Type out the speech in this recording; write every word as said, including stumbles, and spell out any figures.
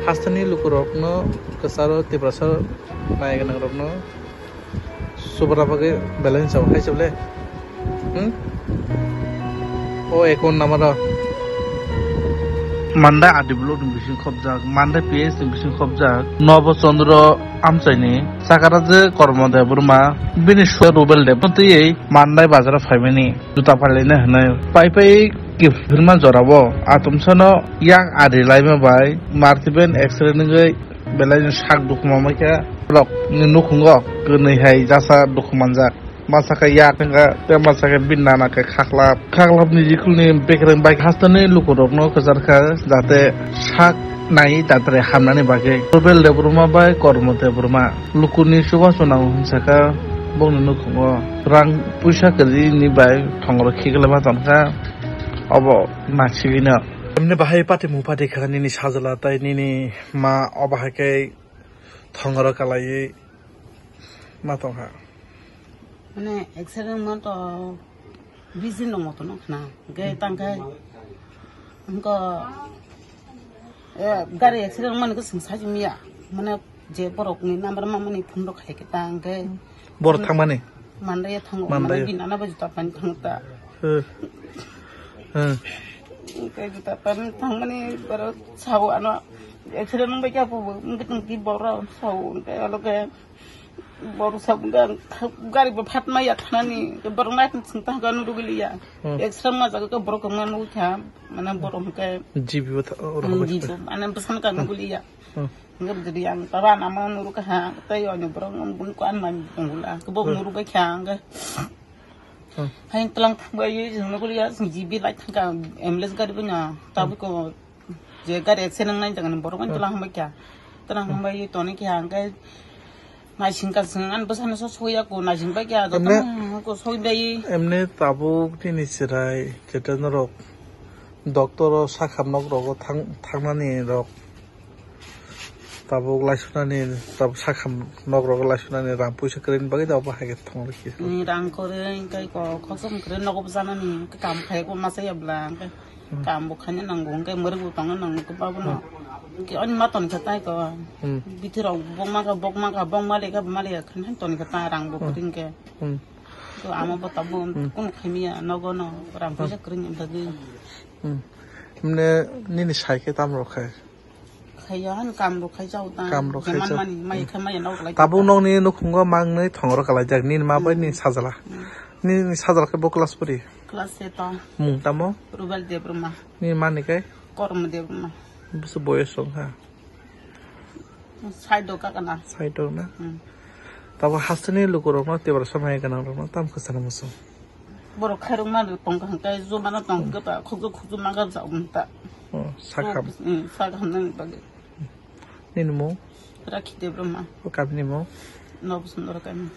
Hasteni lukurokno kwcharo Tiprasa nai gwnangrokno subra bagwi balance chao hai se bole. Hmm? O account number o. Mandai Adi block ni bising khobjak, Mandai P S ni bising khobjak, Nobo Chandra Amchaini, Sakaraja Kormo Debbarma, bini sua Rubel Deb, tei Mandai bazar o phaimani. Juta phalina hwnwi pai pai kiphilma jorao atomsano yak ari laima bai martiben X-ray nungwi belai no sak dukhu manwi kha. Borok ni nukhungo kwnwi hai jasa dukhu manjak. Masa khe yak wngkha tei masa khe bini nana khe khaklap. Khaklap ni jikhul ni bekereng bai hasteni lukurokno kwchar kha jate sak nai tatere hamnani bagwi. Rubel Debbarma bai Kormo Debbarma. Lukuni chubachu nango hwnsa kha bokni nukhungo rang puisa kwrwi ni bai thongro khiklema tongkha obo nasigwino. Emni bahai patimung pati kha nini sajla tai nini ma obo hai khe thongro kalaiwi ma tongkha. Mane accident wngma to busy no moto no khna. Hwnkhe tangkhe hwnkhe, eh, gari accident wngmani khe chwng sajwk ya. Mane je borok ni number ma mani phone rok khai khe ta hwnkhe. Borok thangmani? Mandai ya thango, Mandai. Mane bini nana bai juta pani thang ta. Hmm. Hmm. Hwnkhe juta pani thangmani borok sao ano accident wngbai khe apo bo wngkhe tong ki borok sao hwnkhe alo khe. Borok sa gari bo phatma ya thanani, borok nai tong sing tang kanu ruguli ya. Hmm. Extra ma jaga ka borok ma nukha, mana borok hwnkhe G B bo tha-, oro Hmm, hwnkhe. G B bo, ana bwsano ka nukuli ya. Hmm. Hwnkhe bwdadi ang tara nama nuru ka ha, tei oni borok ang bun ko an ma nukula. Ke bo Hmm. nuru ka kha ang. Hmm. Hai tlang thang bai nukuli ya, G B lai thang ka ambulance gari bo na, tabu ko Je gari accident nai jaga ni borok Hmm. tlang hambai kya. Tlang Hmm. hambai toni kya hwnkhe naising kasing an bwsano so soya ko naising bai kya. Emne Jotong ko soi bai. Emne tabuk nini chwrai jeta norok doctor o sakham nok rogo thang-, thangnani rok tabuk laisunani tabuk sakham nok rogo laisunani rang puisa kwrwini bagwi tabuk bahai khe thang rikhi. Ni rang kwrwi hwnkhe ko khoksa kwrwi nogo bwsanani kam khai ko masa ya bwla hwnkhe. Hmm. Kam bo khaina nango, hwnkhe mwrwk bo tongna nango, khe babono. Hmm. Hwnkhe ani ma toni kha tai ko. Hmm. Bithi rok bok ma kha, bok ma kha, bok ma le kha, ma le kha, khaina toni kha ta rang bo Hmm. kring khe. Hmm. To ama bo tabo Hmm. kun khaimiya, nogo no, rang Hmm. puisa kring bagwi. Hmm. Himne nini sai khe tam rok khai? Khaiya han kam rok khai chao ta. Kam rok khai Jeman chao. mani, mai Hmm. kha mai nok lai Tabuk ta. Nokni nukhungo mangnwi thongro kalaijak, nini ma bai Hmm. nini sajla. Hmm. Nini sajla khe bo class pori? Class eight o. Mung tamo? Rubel Debbarma. Ni mani kai? Kormo Debbarma. Bwswk boyos wng kha? Side o kakana. Side o na? Hmm. Tabo hasteni lukurokno tebra samaya gwnangrokno tam khwsana muchung. Borok khairokma tong kha hwnkhe jumano tong Hmm. khe ba khukju khukju ma gabjak wng ta. Oh, sakham. Hmm, sakham nani bagwi. Nini mung? Rakhi Debbarma. O kamini mung? Nobosondro kami.